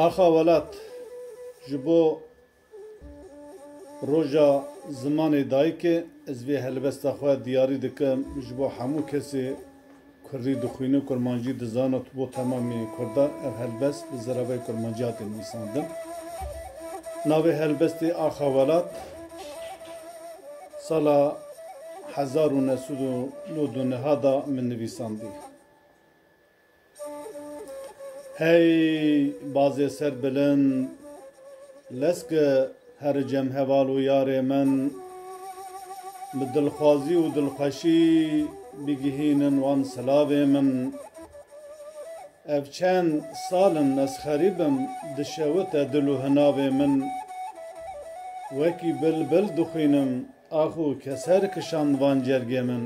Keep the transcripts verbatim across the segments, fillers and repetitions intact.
Axa Welat, ji bo Roja Zimanê Dayikê, ez vê helbesta xwe diyarî dikim ji bo hemû kesê Kurdî dixwîne, Kurmancî dizane, tu bo temamê Kurda ev helbest bi ziravayê Kurmancî hate nivîsandin. Navê helbestê Axa Welat, sala hezar û neh sed û nod û neh da min nivîsandî. Hey bazê serbilind, leske here cem heval û yarê min, bi dilxwazî û dilxweşî bigihînin wan silavê min. Ev çend sal in ez xerîb im, dişewite dil û hinavê min. Wekî bilbil dixwînim, ax û keser kişand van cergê min.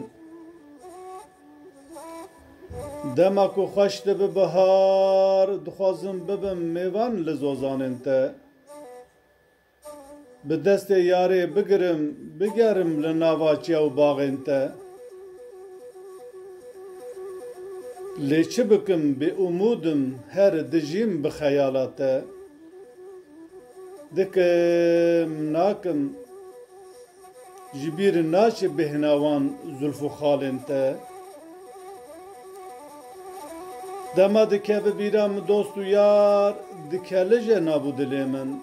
Dema ku xweş dibe bihar, dixwazim bibim mêvan li zozanên te. Bi destê yarê bigirim, bigerim li nava çiya û baxên te. Lê çi bikim, bêûmûd im, her dijîm bi xeyala te. Dikim, nakim, ji bîr naçe bêhna wan zulf û xalên te. Dema dikeve bîra min dost û yar, dikelije nav û dilê min.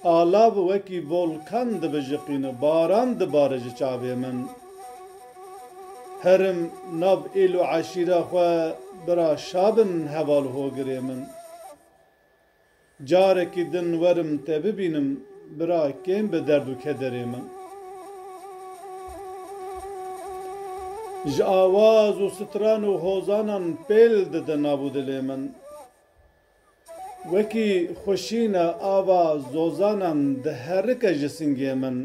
Alav wekî volkan dibijiqîne, baran dibare ji çavê min. Herim nav êl û eşîra xwe, bira şa bin heval hogirê min. Carekî din werim te bibînim, bira kêm be derd û kederê min. Ji awaz û stran û hozanan pêl dide nav û dilê min. Wekî xweşîna ava zozanan diherike ji singê min.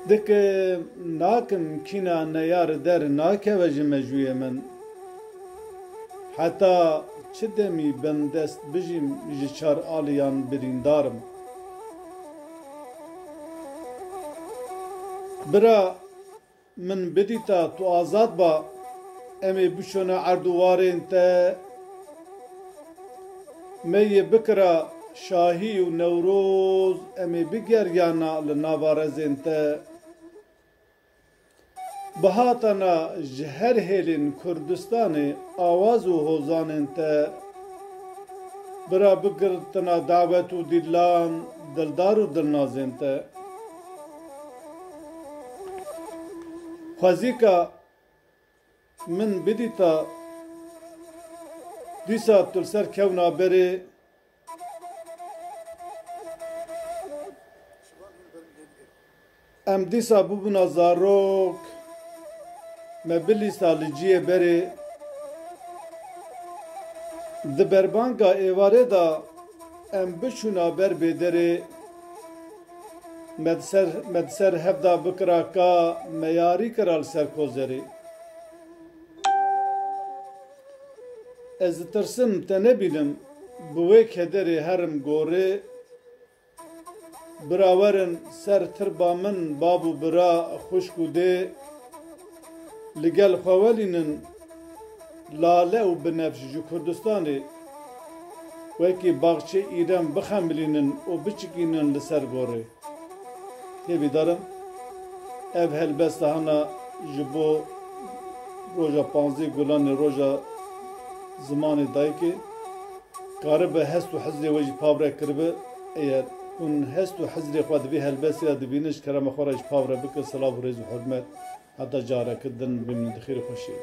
Dikim, nakim, kîna neyar der nakeve ji mejûyê min. Heta çi demî bindest bijîm, ji çar aliyan birîndar im. Bira, min bidîta tu azad ba, em ê biçûne erd û warên te. Me yê bikira şahî û Newroz, em ê bigeryana li nava rezên te. Bihatana ji her hêlên Kurdistanê awaz û hozanên te. Bira bigirtina dawet û dîlan, dildar û dilnazên te. Xwezîka min bidîta, dîsa tu li ser kewna berê. Em dîsa bûbûna zarok, me bilîsta li ciyê berê. Di berbanga êvarê de em biçûna ber bêderê. Me di ser, me di ser hev da bikira ka, me yarî kira li ser kozerê. Ez ditirsim te nebînim, bi wê kederê herim gorê. Bira werin ser tirba min, bav û bira, xwişk û dê, li gel xwe welînin, lale û binefş ji Kurdistanê, wekî baxçê îrem bixemilînin û biçikînin li ser gorê. Hêvîdar im, ev helbesta hana ji bo roja panzdeh Gulanê, roja zimanê dayikê, karibe hest û hizrê we jî pavre kiribe. Eger hûn hest û hizrê xwe di vê helbestê de dibînin, ji kerema xwe re jî pavre bikin. Silav û rêz û hurmet. Heta careke din bimînin di xêr û xweşiyê.